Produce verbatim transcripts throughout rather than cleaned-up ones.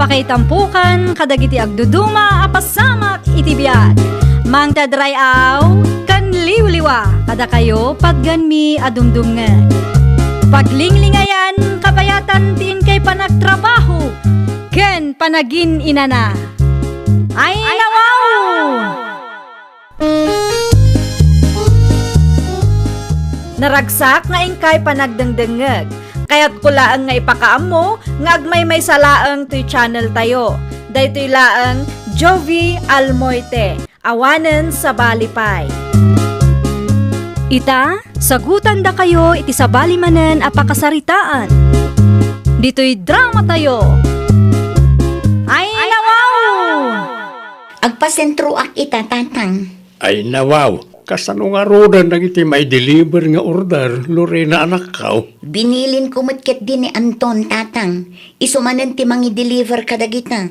Kaitampukan kadagiti agduduma a pasamak iti biag. Mangted ray-aw ken liwliwa kadakayo patgenmi a dumdumngeg. Paglinglingayan kabayatan ti inkay panagtrabaho ken panagin-inana. Ay, nawaw! Naragsak nga inkay panagdengdengngeg. Kayatko laeng nga ipakaammo nga agmaymaysa laeng toy channel tayo. Daytoy laeng Jovie Almoite, awanen sabali pay. Ita, sagutandakayo iti sabali manen a pakasaritaan. Ditoy drama tayo. Ay, nawaw! Agpasentroak ita, Tatang. Ay, nawaw. Kasano ngaruden dagiti maideliver nga order, Lorena, anakko? Binilinko met ketdi ni Anton, Tatang. Isu manen ti mangideliver kadagita.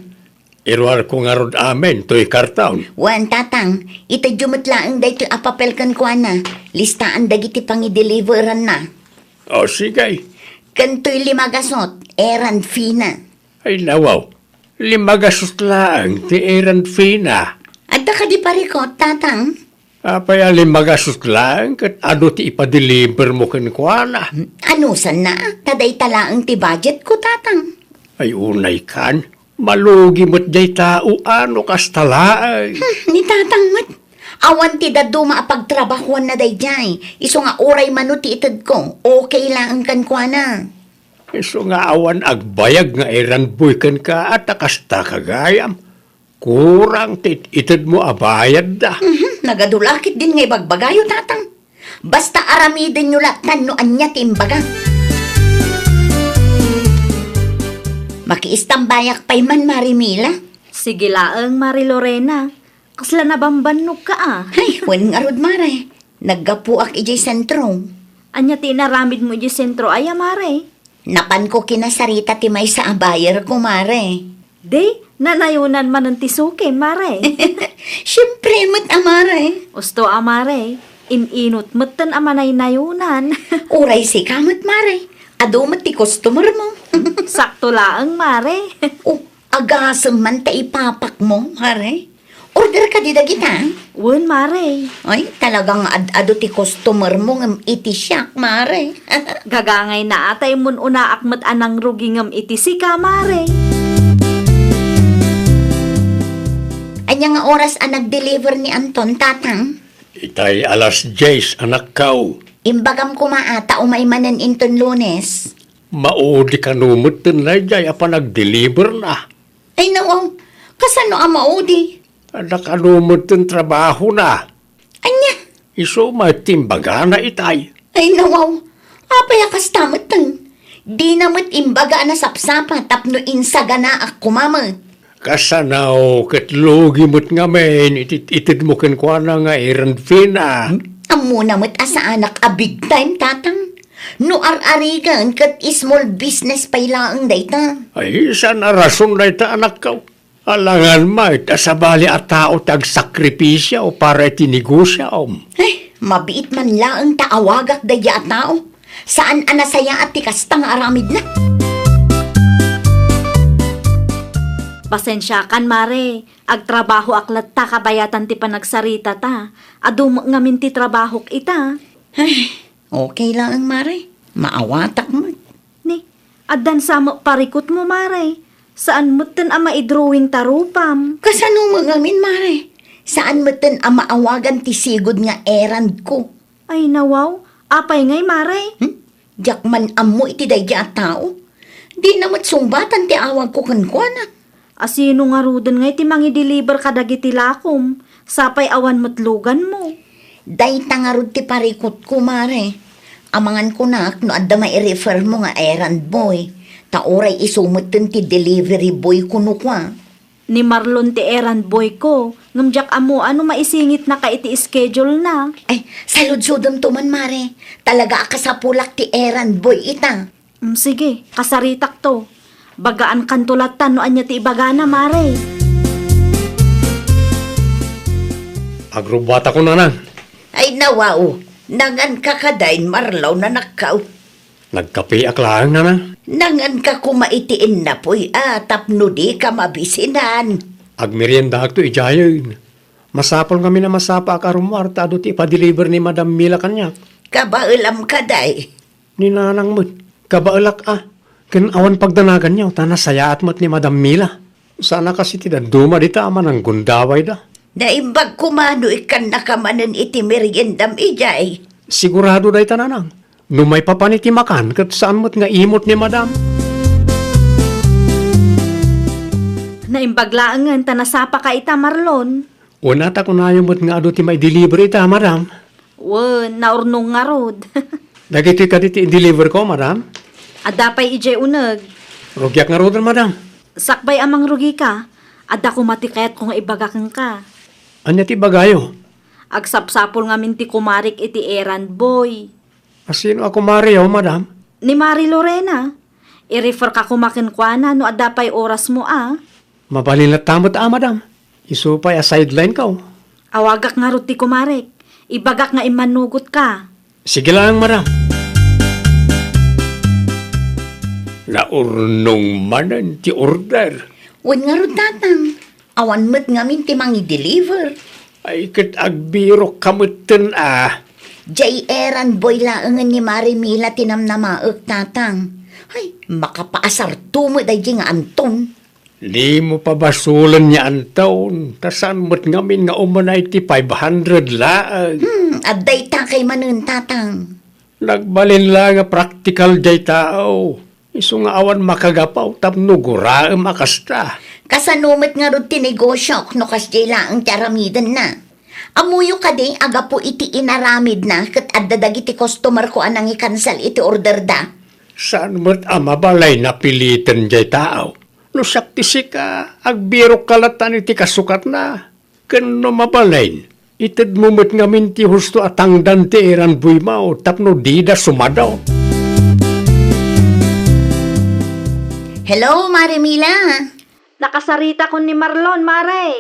Iruarko ngarud amin toy karton. Wen, Tatang. Itedyo met laeng daytoy a papel kenkuana. Listaan dagiti pangideliveranna. O, sige. Ken toy lima gasut, errand fee na. Ay, nawaw. Lima gasut laeng ti errand fee na. Adda kadi parikut, Tatang? Apay a lima gasut laeng ket adu ti ipadeliver mo kenkuana? Anusanna, ta dayta laeng ti budget ko, Tatang. Ay, unay kan. Malugi met dayta, o ano kasta laeng. Hmm, ni Tatang met. Awan ti dadduma a pagtrabahuanna daydiay. Isu nga uray mano ti itedko, okay laeng kenkuana. Isu nga awan agbayag nga errand boy kenka, a ta kasta ka gayam. Kurang ti it-, itedmo a bayadda. Mhm, nagadu la ketdin nga ibagbagayo, Tatang. Basta aramidenyo lattan no ania ti imbaga. Makiistambayak pay man, Mari Mila. Sige laeng, Mari Lorena. Kasla nabambannogka a. Ay, wen ngarud, Mare. Naggapuak idiay sentro. Ania ti inaramidmo idiay sentro aya, Mare? Napanko kinasarita ti maysa a buyer ko, Mare. Di, nanayonan manen ti sukim, Mare. Siempre met a, Mare. Usto a, Mare. In-inut metten a manaynayonan. Uray sika met, Mare. Adu met ti customer mo. Sakto laeng, Mare. Oh, agasem man ta ipapak mo, Mare. Order kadi dagita? Wen, Mare. Ay, talaga nga ad-adu ti customer mo ngem iti siak, Mare. Gagangayna a ta immun-unaak met a nangrugi ngem iti sika, Mare. Ania nga oras a nag-deliver ni Anton, Tatang? Itay alas dies, anakko. Imbagam koma a ta umay manen inton Lunes. Maudi kano metten daydiay a panagdeliverna. Ay, nawaw. Kasano a maudi? Adda kano metten trabahona. Ania? Isu met ti imbagana itay. Ay, nawaw. Apay a kasta metten? Dina met imbaga a nasapsapa tapno insaganaak koma met. Kasano ket lugi met ngamin iti itedmo kenkuana nga errand fee na. Ammona met a saanak a big time, Tatang. No ar-arigan ket small business pay laeng dayta. Ay, saan a rason dayta, anakko. Alangan met a sabali a tao ti agsakripisio para iti negosiom. Ay, mabiit man laeng ta awagak daydiay a tao. Saan a nasayaat ti kasta nga aramidna. Pasensiakan, Mare. Agtrabahoak latta kabayatan ti panagsaritata. Adu met ngamin ti trabahok ita. Ay, okay laeng, Mare. Maawatak met. Ni, addan sa met parikutmo, Mare. Saan metten a maidrawing ta rupam. Kasano met ngamin, Mare? Saan metten a maawagan ti sigud nga errand ko. Ay, nawaw. Apay ngay, Mare? Hmm? Diak man ammo iti daydiay a tao. Dina met sungbatan ti awagko kenkuana. A sino ngaruden ngay ti mangideliver kadagiti lakom? Sapay awan met luganmo. Dayta ngarud ti parikutko, Mare. Amangan kunak no adda mairefer mo nga errand boy. Ta uray isu metten ti delivery boy kuno kua. Ni Marlon ti errand boy ko, ngem diak ammo a no maisingitnaka iti schedule na. Ay, saludsodemto man, Mare. Talaga a kasapulak ti errand boy ita. Mm, sige, kasaritakto. Bagaankanto latta no ania ti ibagana, Mare. Agrubbuatako, Nanang. Ay, nawaw. Nangan ka kadi, Marlon, anakko. Nagkapeak laeng, Nanang. Nanganka koma iti innapuy a tapno dika mabisinan. Agmeriendaakto idiayen. Masapul ngamin a masapaak a rummuar ta adu ti ipadeliver ni Madam Mila kaniak. Kabaelam kadi? Ni Nanang met. Kabaelak a. Ken awan pagdanaganyo ta nasayaat met ni Madam Mila. Saan a kas iti dadduma dita a mananggundawayda. Naimbag koma no ikkannaka manen iti meriendam idiay. Sigurado dayta, Nanang. No maipapan iti makan, ket saan met nga imot ni Madam. Naimbag laengen ta nasapaka ita, Marlon. Wen a ta kunayo met nga adu ti maideliver ita, Madam. Wen, naurnong ngarud. Dagitoy kadi ti i-deliver ko, Madam? Adda pay idiay uneg. Rugiak ngaruden, Madam. Sakbay a mangrugika, adda koma ti kayatko nga ibaga kenka. Ania ti ibagayo? Agsapsapul ngamin ti kumarek iti errand boy. A sino a kumareyo, Madam? Ni Mari Lorena. I-refer ka koma kenkuana no adda pay orasmo a. Mabalin latta met a, Madam. Isu pay a sideline ko. Awagak ngarud ti kumarek. Ibagak nga immanugot ka. Sige lang, Madam. Naurnong manen ti order. Wen ngarud, Tatang. Awan met ngamin ti mangi-deliver. Ay, ket agbirok ka metten a. Jay errand boy laengen ni Mari Mila ti namnamaek, Tatang. Ay, makapaasarto met daydi nga Anton. Dimo pabasolen ni Anton, ta saan met ngamin nga umanay ti five hundred laeng. Hmm, adda ita kay manen, Tatang. Nagbalin la nga praktikal jay tao. Isu nga awan makagapaw tapno guraem a kasta. Kasano met ngarud ti negosiok no kasdiay laeng ti aramidenna? Ammoyo kadi a gapu iti inaramidna ket adda dagiti customer ko a nangikansel iti orderda? Saan met a mabalay napiliten jay tao? No siak ti sika, agbirokka latta iti kasukatna. Ken no mabalin, itedmo met ngamin ti husto a tangdan ti errand boy mo tapno dida sumado. Hello, Mare Mila. Nakasaritakon ni Marlon, Mare.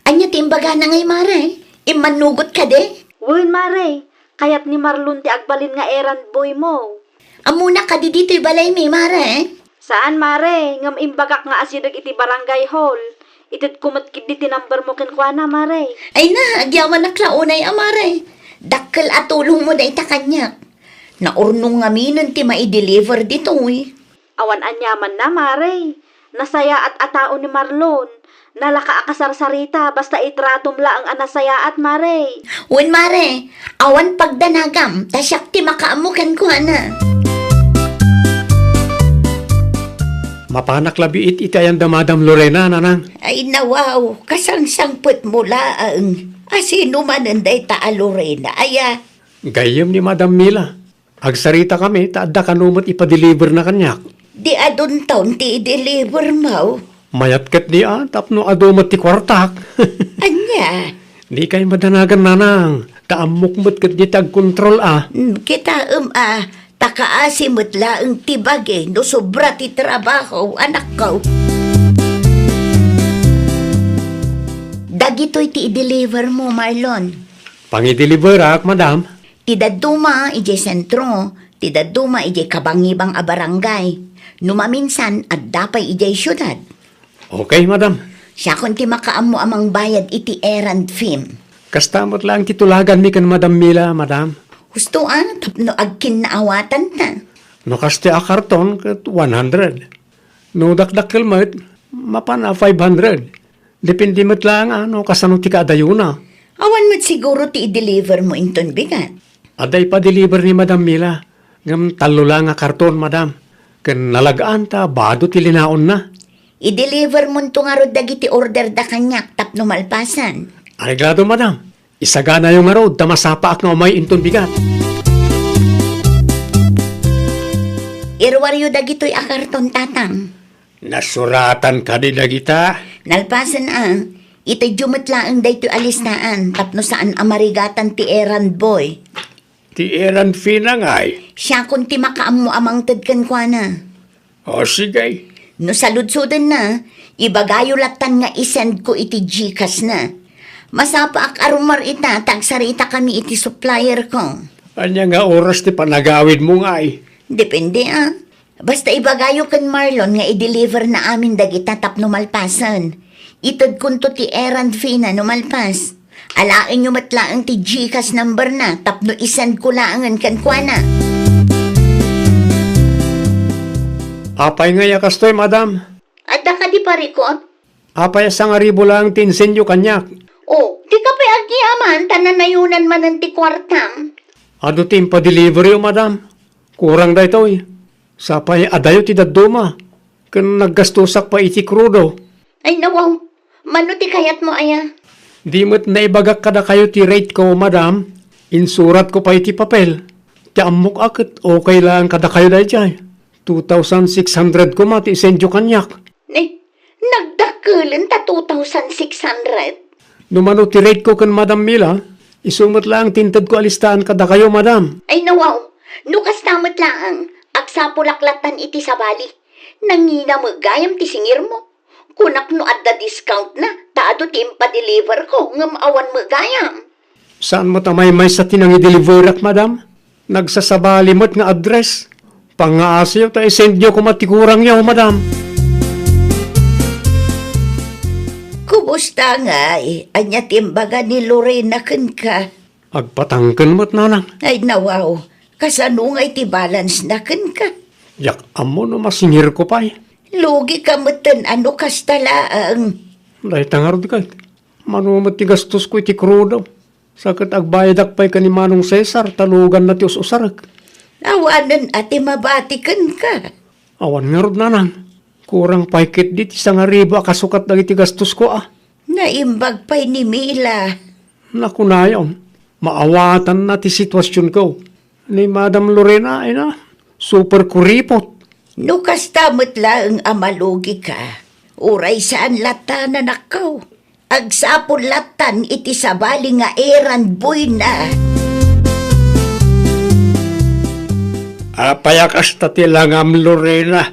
Ania ti imbagana ngay, Mare? Immanugot kadi? Wen, Mare. Kayat ni Marlon ti agbalin nga errand boy mo. Ammona kadi ditoy balaymi, Mare? Saan, Mare, ngem imbagak nga asideg iti barangay hall. Itedko met ketdi ti number mo kenkuana, Mare. Ay na, agyamanak la unay a, Mare. Dakkel a tulongmo dayta kaniak. Naurnong ngaminen ti maideliver ditoy. Awan aniamanna, Mare. Nasayaat a tao ni Marlon. Nalaka a kasarsarita, basta itratom laeng a nasayaat, Mare. Wen, Mare, awan pagdanagam, ta siak ti makaammo kenkuana. Mapanak la biit iti ayan da Madam Lorena, Nanang. Ay, nawaw, kasangsangpetmo laeng. A sino manen dayta a Lorena, aya? Gayyem ni Madam Mila. Agsaritakami ta adda kano met ipadeliverna kaniak. Di adunton ti ideliver mo? Mayat ketdi a, tapno adu met ti kuartak. Ania? Dikay madanagan, Nanang, ta ammok met ketdi ti agkontrol a. Mm, kitaem a, ta kaasi met laeng ti bagi no sobra ti trabaho, anakko. Dagitoy ti ideliver mo, Marlon. Pangideliverak, Madam. Ti dadduma idiay sentro, ti dadduma idiay kabangibang a barangay. No maminsan, adda pay idiay siudad. Okay, Madam. Siakon ti makaammo a mangbayad iti errand fee. Kasta met laeng ti tulaganmi ken Madam Mila, Madam. Husto a, tapno agkinnaawatanta. No kasta a karton, ket one hundred. No dakdakkel met, mapan a five hundred. Depende met laeng a no kasano ti kaadayona. Awan met siguro ti i-deliver mo inton bigat. Adda ipa-deliver ni Madam Mila, ngem tallo la nga karton, Madam. Ken nalag-an ta bado ti linaonna. I-deliver monto ngarud dagiti order da kaniak tapno malpasan. Areglado, Madam. Isaganayo ngarud ta masapaak nga umay inton bigat. Iruaryo dagitoy a karton, Tatang. Nasuratan kadi dagita? Nalpasen a, itedyo met laeng daytoy a listaan tapno saan a marigatan ti errand boy. Ti errand fee na ngay? Siakon ti makaammo a mangted kenkuana. O, sige. No saludsodenna, ibagayo lattan nga i-send ko iti Gcash na. Masapaak a rummuar ita ta agsaritakami iti supplier ko. Ania nga oras ti panagawidmo ngay? Depende a. Basta ibagayo ken Marlon nga i-deliver na amin dagita tapno malpasen. Itedkonto ti errand fee na no malpas. Alaenyo met laeng ti GCash number na tapno i-send ko laengen kenkuana. Apay ngay a kastoy, madam? Adda kadi parikut? Apay a sangaribu laeng ti insenyo kaniak? O, dika pay agyamanan ta nanayonan manen ti kuartam. Adu ti impadeliveryo, madam. Kurang daytoy. Sapay adayo ti dadduma, ken naggastosak pay iti krudo. Ay, nawaw. Mano ti kayatmo, aya? Di met naibagak kadakayo ti rate ko, madam. Insuratko pay iti papel. Ti ammok a ket okay laeng kadakayo daydiay. Two thousand six hundred koma ti isendyo kaniak. Ni, nagdakkelenta two thousand six hundred? No mano ti rate ko ken Madam Mila, isu met laeng ti intedko a listaan kadakayo, madam. Ay, nawaw. No kasta met laeng, agsapulak lattan iti sabali. Nangina met gayam ti singirmo. Kunak no adda discount na, ta adu ti impadeliver ko, ngem awan met gayam. Saan met a maymaysa ti nangideliverak, madam? Nagsasabali met nga address. Pangngaasiyo ta isendyo koma ti kurangyo, madam. Kumusta ngay? Ania ti imbaga ni Lorena kenka? Agpatangken met, nanang. Ay, nawaw. Kasano ngay ti balance na kenka? Diak ammo no masingirko pay. Lugi ka metten a no kasta laeng. Dayta ngarud ket, mano met ti gastosko iti krudo. Sa ket agbayadak pay ken ni Manong Cesar, ta luganna ti us-usarek. Awanen a ti mabati kenka. Awan ngarud, nanang. Kurang pay ketdi ti sangaribu a kasukat dagiti gastosko, a. Naimbag pay ni Mila. Nakunayon, maawatanna ti situasionko. Ni Madam Lorena, ay na, super kuripot. No kasta met laeng a malugi ka, uray saan latta, nanakko. Agsapul lattan iti sabali nga errand boy na. Apay a kasta ti langam, Lorena?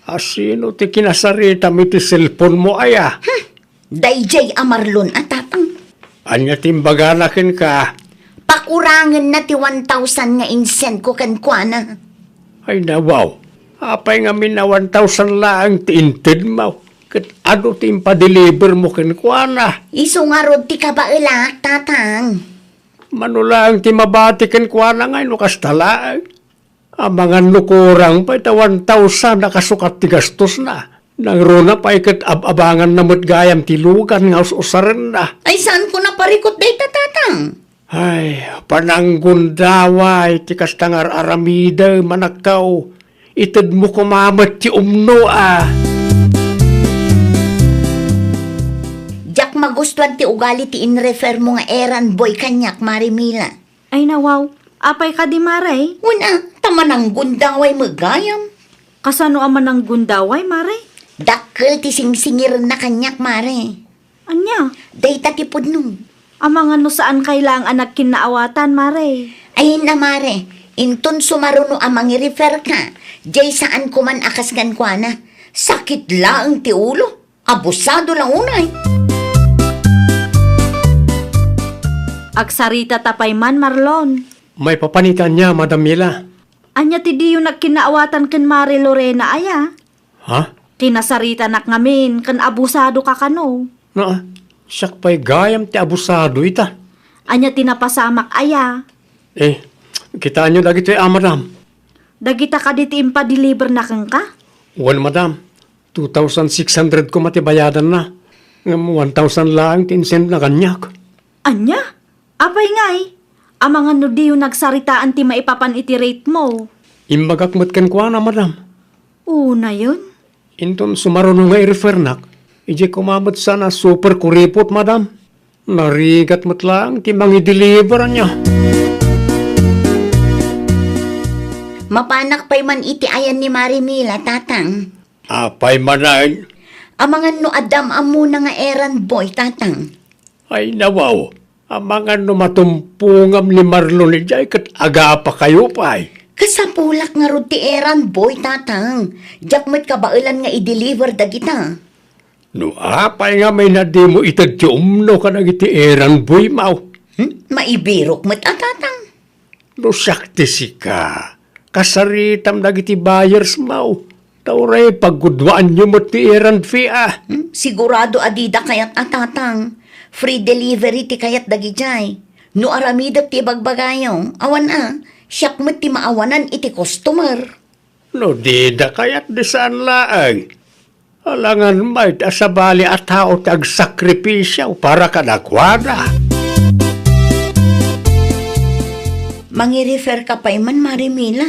Asino ti kinasaritam iti cellphone mo, aya? Hmm. Daydiay a Marlon a, tatang. Ania ti imbagana kenka? Pakurangenna ti one thousand nga insend ko kenkuana. Ay, nawaw. Apay ngamin a one thousand laeng ti intedmo? Ket adu ti impadeliver mo kenkuana? Isu ngarud ti kabaelak, tatang. Mano laeng ti mabati kenkuana ngay no kasta laeng? Amangan no kurang pay ta one thousand a kasukat ti gastosna. Nangruna pay ket ab-abanganna met gayam ti lugan nga us-usarenna. Ay, saanko naparikut dayta, tatang? Ay, pananggundaway ti kasta nga ar-aramidem, anakko. Itedmo koma met ti umno, a. Diak magustuan ti ugali ti inrefer mo nga errand boy kaniak, Mare Mila. Ay, nawaw. Apay kadi, Mare? Wen a, ta mananggundaway met gayam. Kasano a mananggundaway, Mare? Dakkel ti singsingirenna kaniak, Mare. Ania? Dayta ti pudno. Amangan no saan kay laeng a nagkinnaawatan, Mare. Ay na, Mare. Inton sumaruno a mangirefer ka, diay saan koman a kas kenkuana. Sakit laeng ti ulo. Abusado la unay. Agsarita ta pay man, Marlon. Maipapan iti ania, Madam Mila? Ania ti diyo nagkinnaawatan ken Mare Lorena, aya? Ha? Kinasaritanak ngamin ken abusado ka kano. Naa, siak pay gayam ti abusado ita. Ania ti napasamak, aya? Eh, kitaenyo dagitoy a, madam. Dagita kadi ti impadeliverna kenka? Wen, madam. Two thousand six hundred koma ti bayadanna. Ngem one thousand laeng ti insendna kaniak. Ania? Apay ngay? Amangan no diyo nagsaritaan ti maipapan iti rate mo. Imbagak met kenkuana, madam. Unayon? Inton sumaruno nga irefernak, idiay koma met saan a super kuripot, madam. Narigat met laeng ti mangideliver, ania. Mapanak pay man iti ayan ni Mare Mila, tatang. Apay manen? Amangan no adda am-ammona nga errand boy, tatang. Ay, nawaw. Amangan no matumpongam ni Marlon idiay ket agapakayo pay. Kasapulak ngarud ti errand boy, tatang. Diak met kabaelan nga i-deliver dagita. No apay ngamin a dimo ited ti umno kadagiti errand boy mo? Hmm? Maibirok met a, tatang. No siak ti sika, Kasaritam dagiti buyers mo. Ta uray pagguduaanyo met ti errand fee, a. Hmm, sigurado a dida kayat a, Tatang. Free delivery ti kayat dagidiay. No aramidek ti ibagbagayo, awan a, siak met ti maawanan iti customer. No dida kayat, di saan laeng. Alangan met a sabali a tao ti agsakripisio para kadakuada. Mangirefer ka pay man, Mare Mila.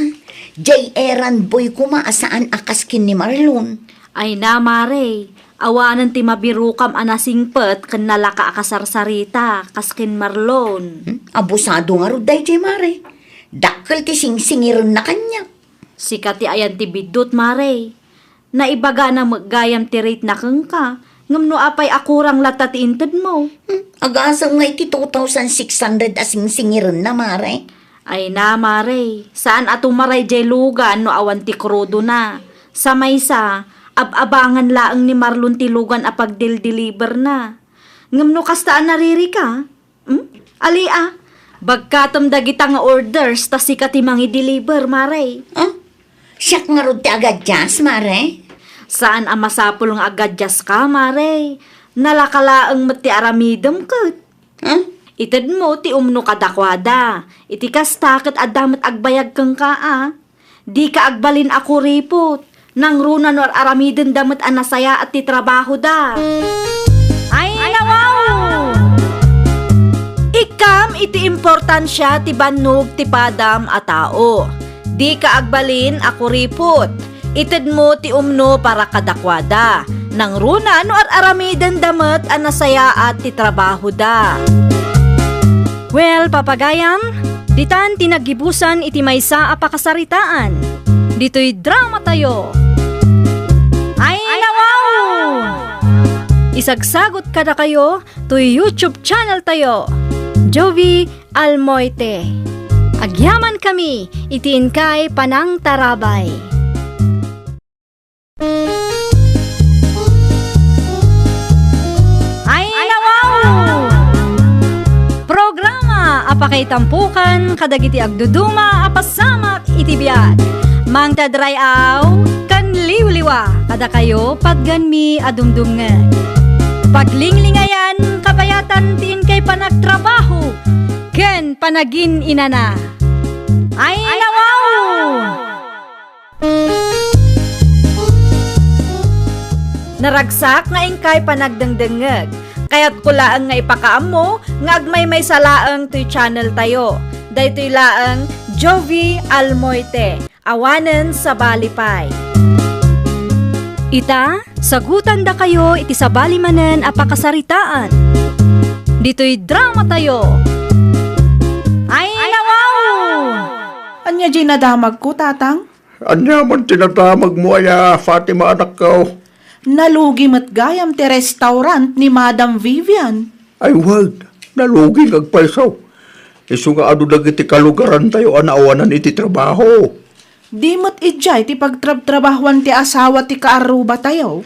Jay errand boy koma a saan a kas ken ni Marlon. Ay na, Mare, awanen ti mabirokam a nasingpet ken nalaka a kasarsarita kas ken Marlon. Hmm? Abusado ngarud dayjay, Mare. Dakkel ti singsingirenna kaniak. Sika ti ayan ti biddut, Mare. Naibagana met gayam ti rate na kenka, ngem no apay a kurang latta ti intedmo? Hmm, agasem nga iti two thousand six hundred a singsingirenna, Mare. Ay na, Mare, saan a tumaray jay lugan no awan ti krudona. Sa maysa, ab-abangan laeng ni Marlon ti lugan a pagdildiliberna. Ngem no kasta a naririka, hmm? Ali a, bagkatem dagita nga orders ta sika ti mangideliver, Mare. Ah? Siak ngarud ti agadias, Mare? Saan a masapul nga agadiaska, Mare. Nalaka laeng met ti aramidem ket. Ah? Itedmo ti umno kadakuada. Iti kasta ket adda met agbayag kenka, a. Dika agbalin a kuripot. Nangruna no ar-aramidenda met a nasayaat ti trabahoda. Ay, nawaw! Ikkam iti importansia ti bannog ti padam a tao. Dika agbalin a kuripot. Itedmo ti umno para kadakuada. Nangruna no ar-aramidenda met a nasayaat ti trabahoda. Well, papagayam, ditan ti naggibusan iti maysa a pakasaritaan. Ditoy dramatayo. Ay, nawaw! Isagsagot kadakayo toy YouTube channel tayo, Jovi Almoite. Agyaman kami iti inkay panangtarabay. Ay, nawaw! Programa a pakaitampokan kadagiti agduduma a pasamak iti biag. Mangted ray-aw ken liwliwa kadakayo patgenmi a dumdumngeg. Paglinglingayan, kabayatan ti inkay panagtrabaho ken panagin-inana. Ay, nawaw! Naragsak nga inkay panagdengdengngeg. Kayatko laeng nga ipakaammo nga agmaymaysa laeng toy channel tayo. Daytoy laeng Jovi Almoite, awanen sabali pay. Ita, sagutandakayo iti sabali manen a pakasaritaan. Ditoy dramatayo. Ay, nawaw! Ania diay nadamagko, Tatang? Ania man ti nadamagmo aya, Fatima, anakko? Nalugi met gayam ti restaurant ni Madam Vivian. Ay, wen, nalugi nga agpayso. Isu nga adu dagiti kalugarantayo a naawanan iti trabaho. Di met idiay ti pagtrabtrabahoan ti asawa ti kaarrubatayo?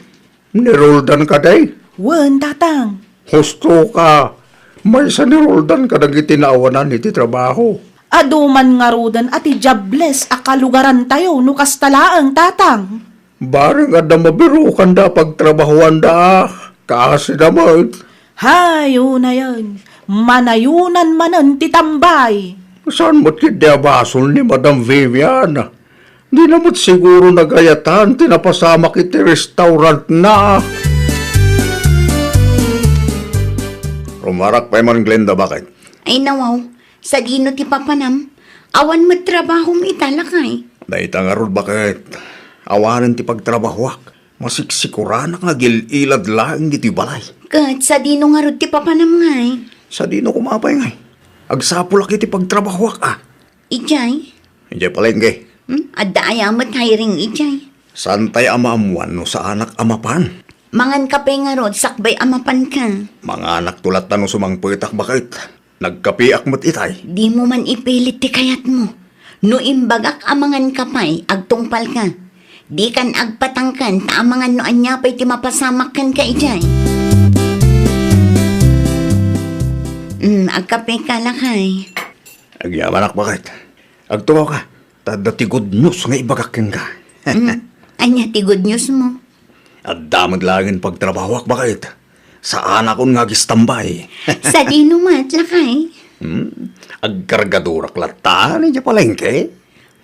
Ni Roldan kadi? Wen, Tatang. Husto ka. Maysa ni Roldan kadagiti naawanan iti trabaho. Adu man ngaruden a ti diables a kalugarantayo no kasta laeng, Tatang. Bareng adda mabirokanda a pagtrabahoanda, a kaasida met. Hay, unayen. Manayonan manen ti tambay. Saan met ketdi a basol ni Madam Vivian? Dina met siguro nagayatan ti napasamak iti restaurantna. Rumarak pay man, Glenda, baket. Ay, nawaw, sadino ti papanam? Awan met trabahom ita, lakay. Dayta ngarud, baket. Awanen ti pagtrabahoak. Masiksikoranak nga agil-ilad laeng ditoy balay. Ket sadino ngarud ti papanam, ngay? Sadino koma pay, ngay? Agsapulak iti pagtrabahoak, a. Idiay? Idiay palengke. Hmm? Adda aya met hiring idiay? Saantay a maammuan no saanak a mapan. Mangan ka pay ngarud sakbay a mapanka. Manganakto latta no sumangpetak, baket. Nagkapeak met itay. Dimo man ipilit ti kayatmo. No imbagak a mangan ka pay, agtungpalka. Dikan agpatangken ta amangan no ania pay ti mapasamak kenka idiay. Hmm, agkapeka, lakay. Agyamanak, baket. Agtungawka. Ta adda ti good news nga ibagak kenka. Hmm, ania ti good news mo? Adda met laengen pagtrabahoak, baket. Saanakon nga agistambay. Sadino met, lakay? Hmm? Agkargadorak latta idiay palengke.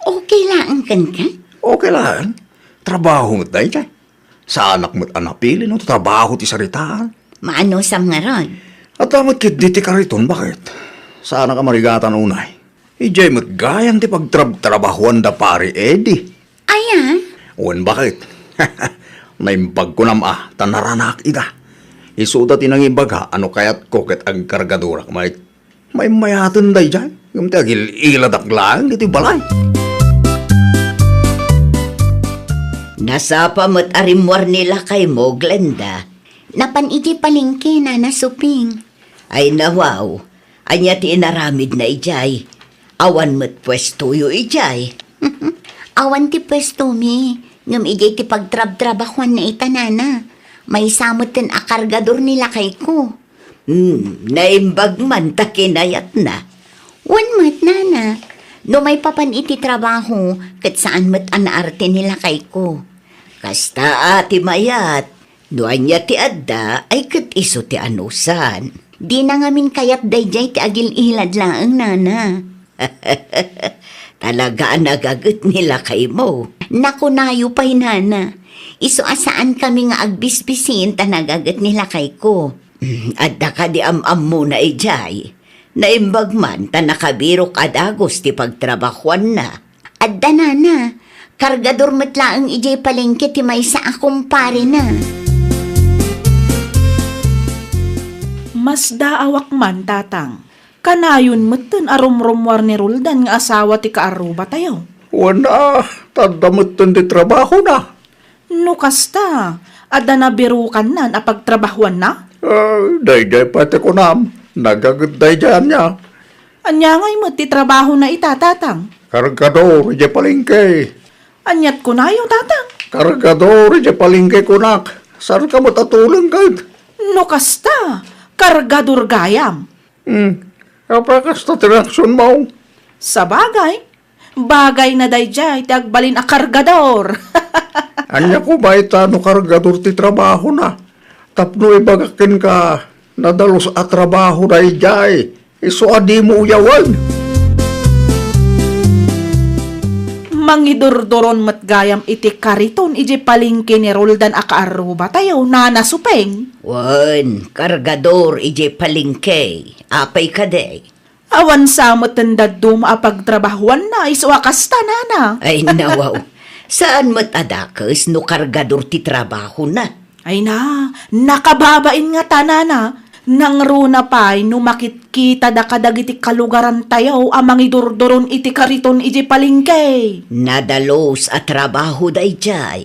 Okay laeng kenka? Okay laeng. Trabaho met dayta. Saanak met a napili no trabaho ti saritaan. Maanusam ngarud? Adda met ketdi ti kariton, baket. Saanak a marigatan unay. Idiay met gayam ti pagtrabtrabahoan da Pari Eddie. Aya? Wen, baket. Naimbag kunam a, ta naranak ida. Isuda ti nangibaga a no kayatko ket agkargadorak met. Maymayaten daydiay, ngem ti agil-iladak laeng iti balay. Nasapa met a rimmuar ni lakaymo, Glenda. Napan iti palengke, Nana Suping. Ay, nawaw. Ania ti inaramidna idiay? Awan met puestoyo idiay? Awan ti puestomi, ngem idiay ti pagtrabtrabahoanna ita, Nana. Maysa metten a kargador ni lakayko. Hmm, naimbag man ta kinayatna. Wen met, Nana. No maipapan iti trabaho, ket saan met a naarte ni lakayko. Kasta a ti mayat, no ania ti adda, ay ket isu ti anusan. Dina ngamin kayat daydiay ti agil-ilad laeng, Nana. Talaga a nagaget ni lakaymo. Nakunayo pay, Nana. Isu a saankami nga agbisbisin ta nagaget ni lakayko. Mm, adda kadi am-ammona idiay? Naimbag man ta nakabirok a dagus ti pagtrabahoanna. Adda, Nana. Kargador met laeng idiay palengke ti maysa a kumparena. Masdaawak man, Tatang. Kanayon metten a rumrummuar ni Roldan nga asawa ti kaarrubatayo. Wen a, ta adda metten ti trabahona. No kasta, adda nabirukannan a pagtrabahoanna? Ah, daydiay pay ti kunam, nagaget daydiay ania. Ania ngay met ti trabahona ita, Tatang? Kargador idiay palengke. Aniat kunayo, Tatang? Kargador idiay palengke kunak. Saanka met a tuleng ket? No kasta, kargador gayam. Hmm. Apay kasta ti reaksionmo? Sabagay, bagayna daydiay ti agbalin a kargador. Ania koma ita no kargador ti trabahona? Tapno ibagak kenka, nadalus a trabaho daydiay. Isu a dimo uyawen. Mangidurduron met gayam iti kariton idiay palengke ni Roldan a kaarrubatayo, Nana Supeng. Wen, kargador idiay palengke. Apay kadi? Awan sa metten dadduma a pagtrabahoanna isu a kasta, Nana. Ay, nawaw. Saan met a dakes no kargador ti trabahona. Ay na, nakababain ngata, Nana. Nangruna pay no makitkitada kadagiti kalugarantayo a mangidurduron iti kariton idiay palengke. Nadalus a trabaho daydiay.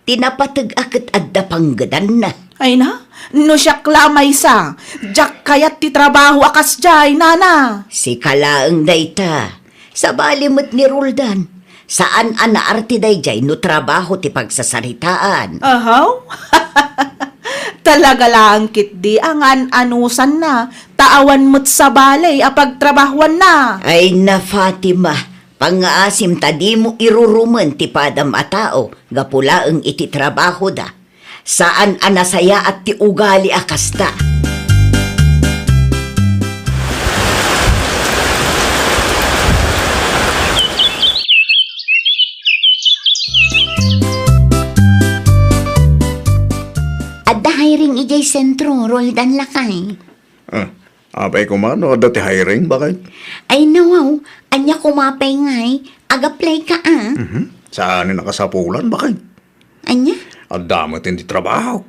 Ti napateg a ket adda panggedanna. Ay na, no siak la a maysa, diak kayat ti trabaho a kasdiay, Nana. Sika laeng dayta. Sabali met ni Roldan. Saan a naarte daydiay no trabaho ti pagsasaritaan. Ahaw? Talaga laeng ketdi a ngaan-anusanna, ta awan met sabali a pagtrabahoanna. Ay na, Fatima, pangngaasim ta dimo irurumen ti padam a tao gapu laeng iti trabahoda. Saan a nasayaat ti ugali a kasta. Adda hiring idiay sentro, Roldan, lakay. Ah, apay koma no adda ti hiring, baket? Ay, nawaw. Ania koma pay ngay? Ag-apply ka, a? Mhm. Saan a nakasapulan, baket? Ania? Adda met ti trabaho.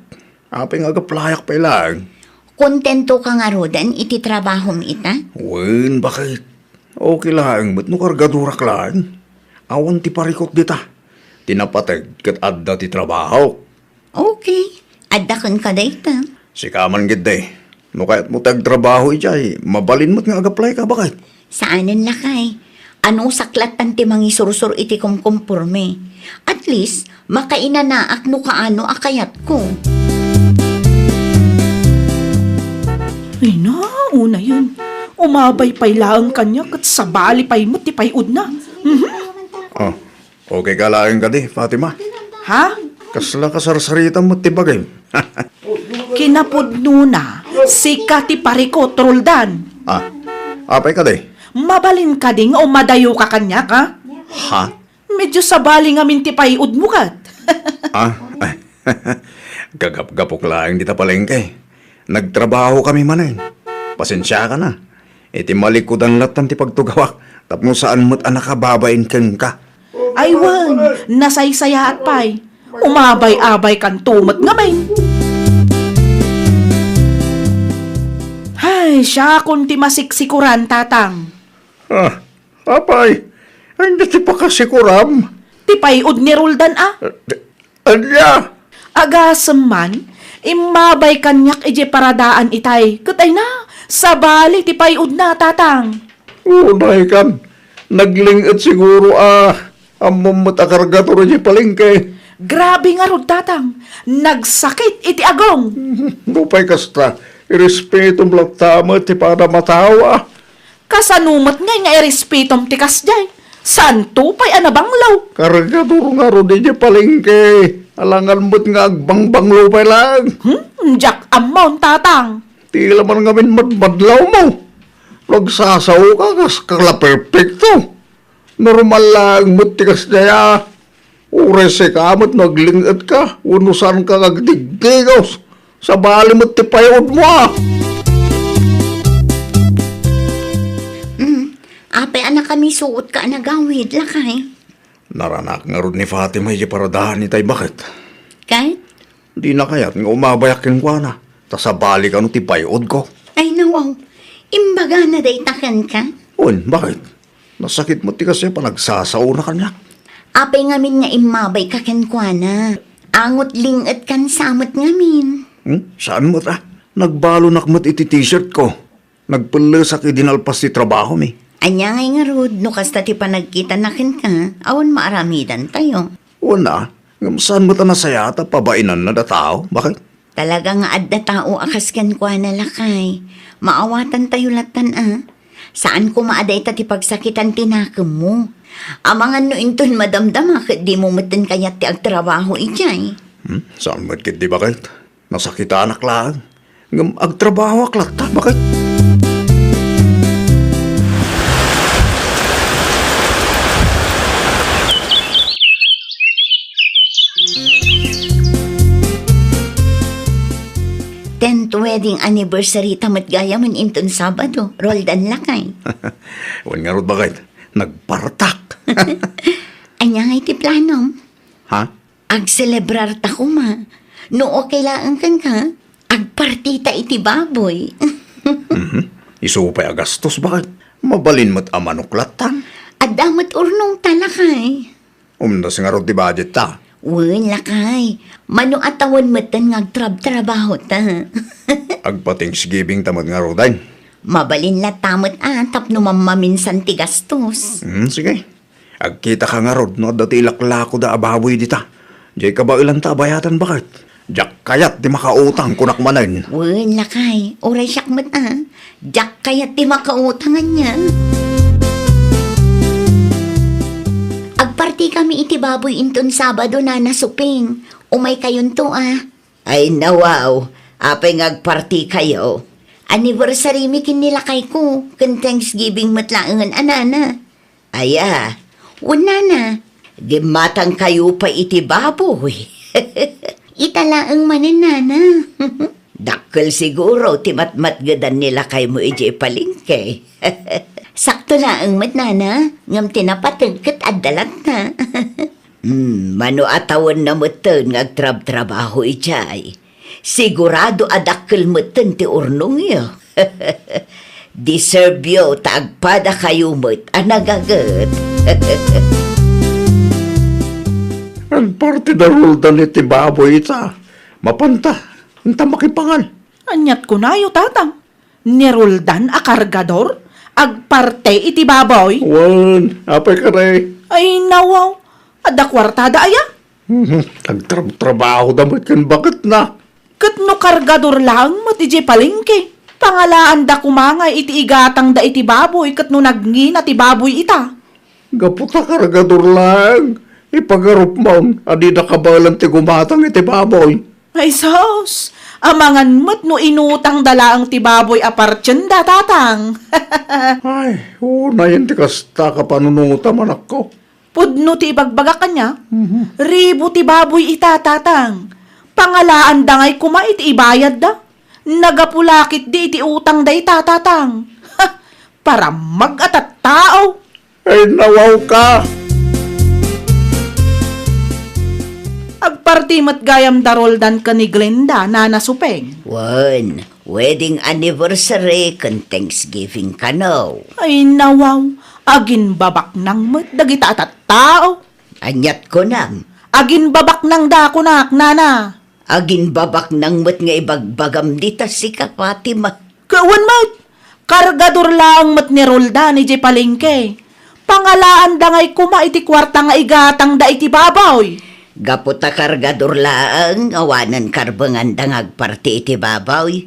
Apay nga ag-applyak pay laeng? Kontento ka ngaruden iti trabahom ita? Wen, baket. Okay laeng met no kargadorak laeng. Awan ti parikut dita. Ti napateg ket adda ti trabaho. Okay. Adda kenka dayta. Sika man ketdi. No kayatmo ti agtrabaho idiay, mabalin met nga ag-apply ka, baket? Saanen, lakay. Anusak lattan ti mangisursor iti kumkumporme. At least, makainanaak no kaano a kayatko. Ay na, unayen. Umabay pay laeng kaniak ket sabali pay met ti pay-odna. Mhm. Oh, okay ka laeng kadi, Fatima? Ha? Kasla kasarsaritam met ti bagim? Kinapudnona, sika ti parikut, Roldan. Ah, apay kadi? Mabalin kadi nga umadayoka kaniak, ha? Ha? Medyo sabali ngamin ti pay-udmo ket. Ah, gagapgapok laeng dita palengke. Nagtrabahokami manen. Pasensiaka na. Iti malikudan lattan ti pagtugawak, tapno saan met a nakababain kenka. Ay wen, nasaysayaat pay. Umabay-abaykanto met ngamin. Hay, siakon ti masiksikuran, Tatang. Ah, apay, ania ti pakasikuram? Ti pay-ud ni Roldan a. Ania? Agasem man, immabay kaniak idiay paradaan itay. Ket ay na, sabali ti pay-udna, Tatang. Unay kan, nagling-et siguro a ammom met a kargador idiay palengke. Grabe ngarud, Tatang. Nagsakit iti agong. Nupay kasta, irespetom latta met ti panamatao a. Kasano met ngay nga irespetom ti kasdiay? Saanto pay a nabanglo? Kargador ngarud idiay palengke. Alangan met nga agbangbanglo pay laeng. Hmm, diak ammon, Tatang. Ti laman ngamin madmadlawmo. Nagsasaoka kas kala perpekto. Normal laeng met ti kasdiay a. Uray sika met no agling-etka wenno saanka nga agdigdigos. Sabali met ti pay-udmo a. Mm, apay a nakamisuotka a nagawid, lakay? Naranak ngarud ni Fatima idiay paradaan itay baket. Ket? Dina kayat nga umabayak kenkuana, ta sabali kano ti pay-udko. Ay, nawaw. Imbagana dayta kenka? Wen, baket? Nasakit met ti kasdiay panagsasaona kaniak. Apay ngamin nga immabayka kenkuana? Angot ling-etkan sa met ngamin. Hmm? Saan met a? Nagbalonak met iti t-shirt ko. Nagpellesak idi nalpas ti trabahomi. Ania ngay ngarud no kasta ti panagkitana kenka, awan maaramidantayo? Wen a, ngem saan met a nasayaat a pabainanna dataw? Baket? Talaga nga adda tao a kas kenkuana, lakay. Maawatantayo lattan a. Saan koma a dayta ti pagsakitan ti nakemmo. Amangan no inton madamdama ket dimo metten kayat ti agtrabaho idiay. Hmm? Saan met ketdi, baket? Nasakitanak laeng. Ngem agtrabahoak latta, baket? Tenth wedding anniversary ta met gayamen inton Sabado, Roldan, lakay. Wen ngarud, baket, nagpartak. Ania ngay ti planom? Ha? Agselebrarta koma. No okay laeng kenka, agpartita iti baboy. Mhm. Isu pay a gastos, baket? Mabalin met a manok lattan. Adda met urnongta, lakay. Umdas ngarud ti budget ta. Wen, lakay. Mano a tawen metten nga agtrabtrabahota. Agpa-Thanksgiving ta met ngaruden. Mabalin latta met a tapno mammaminsan ti gastos. Hmm, sige. Agkitaka ngarud no adda ti ilaklakoda a baboy dita. Diay kabaelanta a bayadan, baket. Diak kayat ti makautang, kunak manen. Wen, lakay. Uray siak met a. Diak kayat ti makautang ania. Agpartikami iti baboy inton Sabado, Nana Suping. Umaykayonto a. Ay, nawaw. Apay nga agpartikayo? Anniversary mi ken ni lakayko, ken Thanksgiving met laengen a, Nana. Aya, wen, Nana, gimmatangkayo pay iti baboy. Ita laeng manen, Nana. Dakkel siguro ti matmatgedan ni lakaymo idiay palengke. Sakto laeng met, Nana, ngem ti napateg ket adda latta. Hmm, mano a tawenna metten nga agtrabtrabaho idiay. Sigurado a dakkel metten ti urnongyo. Deserveyo ta agpadakayo met a nagaget. Agpartida Roldan iti baboy ita. Mapanta, anta makipangan. Aniat kunayo, Tatang? Ni Roldan a kargador? Agparte iti baboy? Wen, apay kadi? Ay, nawaw. Adda kuartada aya? Mhm. Agtrabtrabahoda met ken baketna. Ket no kargador laeng met idiay palengke, pangalaanda koma nga iti igatangda iti baboy ket no nagngina ti baboy ita. Gapu ta kargador laeng, ipagarupmon a dida kabaelan ti gumatang iti baboy. Ay sus! Amangan met no inutangda laeng ti baboy a partienda, Tatang. Ay, unayen ti kasta kapanunotam, anakko. Pudno ti ibagbagak ania? Mhm. Ribu ti baboy ita, Tatang. Pangalaanda ngay koma iti ibayadda. Nagapu la ketdi iti utang dayta, Tatang. Ha! Parammag a tattao. Ay, nawaw ka! Agparti met gayam da Roldan ken ni Glenda, Nana Supeng. Wen, wedding anniversary ken Thanksgiving kano. Ay, nawaw, aginbabaknang met dagita a tattao. Aniat kunam? Aginbabaknangda kunak, Nana. Aginbabaknang met nga ibagbagam dita sika, Fatima. Ket wen met, kargador laeng met ni Roldan idiay palengke. Pangalaanda ngay koma iti kuarta nga igatangda iti baboy. Gapu ta kargador laeng, awanen karbenganda nga agparti iti baboy.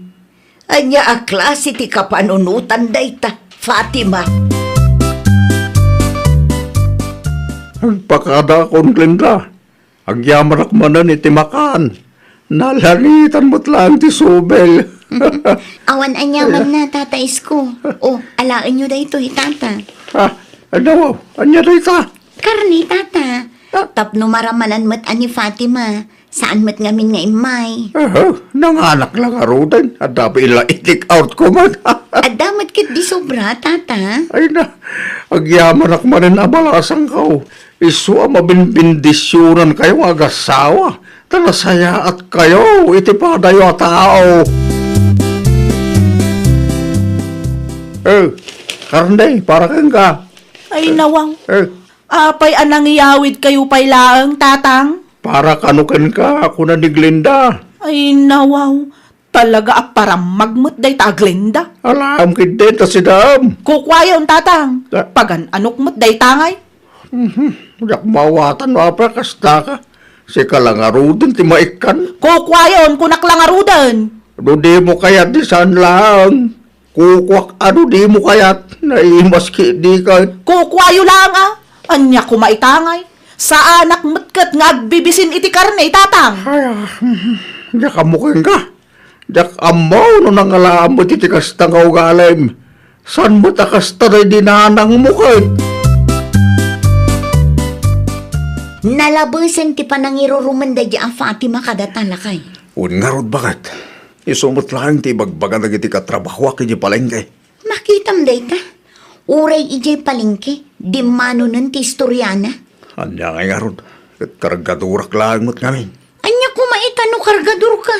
Ania a klase ti kapanunotan dayta, Fatima? Agpakadakon, Glenda. Agyamanak manen iti makan. Nalanitan met laeng ti subel. Awan aniamanna, Tata Isko. O, alaenyo daytoy, Tata. Ah, ano? Ania dayta? Karne, Tata. Ah. Tapno maramanan met a ni Fatima. Saan met ngamin nga immay. Aha, nanganak la ngaruden. Adda pay la i-take out ko met. Adda met ketdi sobra, Tata. Ay na, agyamanak manen a balasangko. Isu a mabinbindisionankayo nga agassawa, ta nasayaatkayo iti padayo a tao. Eh, karne, para kenka. Ay, nawaw. Eh. Apay a nangiyawidkayo pay laeng, Tatang? Para kano kenka, kuna ni Glenda. Ay, nawaw. Talaga a parammag met dayta a Glenda. Alaam ketdin ta sidaam. Kukuayon, Tatang. Ah. Pagan-anok met dayta ngay. Mhm. Diak maawatan no apay a kasta ka. Sika la ngaruden ti maikkan. Kukuayon, kunak la ngaruden. No dimo kayat, di saan laeng. Kukuak a no dimo kayat. Naimas ketdi ket. Kukuayo laeng a. Ania koma ita ngay? Saanak met ket nga agbibisin iti karne, Tatang. Ay, ah, mhm. Diak ammo kenka. Diak ammo no nangalaam met iti kasta nga ugalim. Saan met a kasta daydi nanangmo ket? Nalabesen ti panangirurumen daydi a Fatima kadata, lakay. Wen ngarud, baket. Isu met laeng ti ibagbaga dagiti katrabahoak idiay palengke. Makitam dayta. Uray idiay palengke, dimmanonen ti istoriana. Ania ngay ngarud? Ket kargadorak laeng met ngamin. Ania koma ita no kargadorka?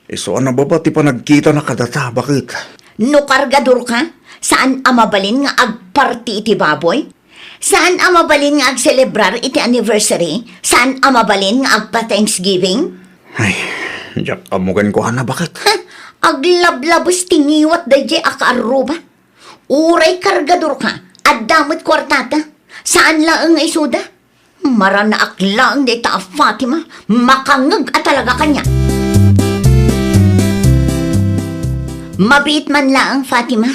Isu a nababa ti panagkitana kadata, baket. No kargadorka, saan a mabalin nga agparti iti baboy? Saan a mabalin nga agselebrar iti anniversary? Saan a mabalin nga agpa-Thanksgiving? Ay, diak ammo kenkuana, baket. Ha? Aglablabes ti ngiwat daydiay a kaarruba. Uray kargadorka, adda met kuartata. Saan laeng nga isuda? Maranaak laeng dayta a Fatima, makangngeg a talaga kaniak. Mabiit man laeng, Fatima.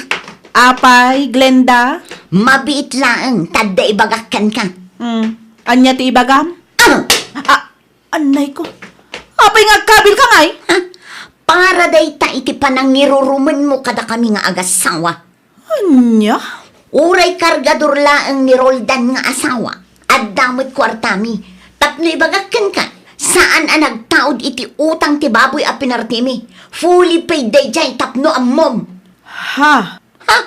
Apay, Glenda? Mabiit laeng, ta adda ibagak kenka. Hmm. Ania ti ibagam? Ah! Ah, anay ko. Apay nga agkabilka ngay? Ha? Para dayta iti panangirurumenmo kadakami nga agassawa. Ania? Uray kargador laeng ni Roldan nga asawa, adda met kuartami. Tapno ibagak kenka, saan a nagtaud iti utang ti baboy a pinartimi. Fully paid daydiay tapno ammom. Ha? Ha?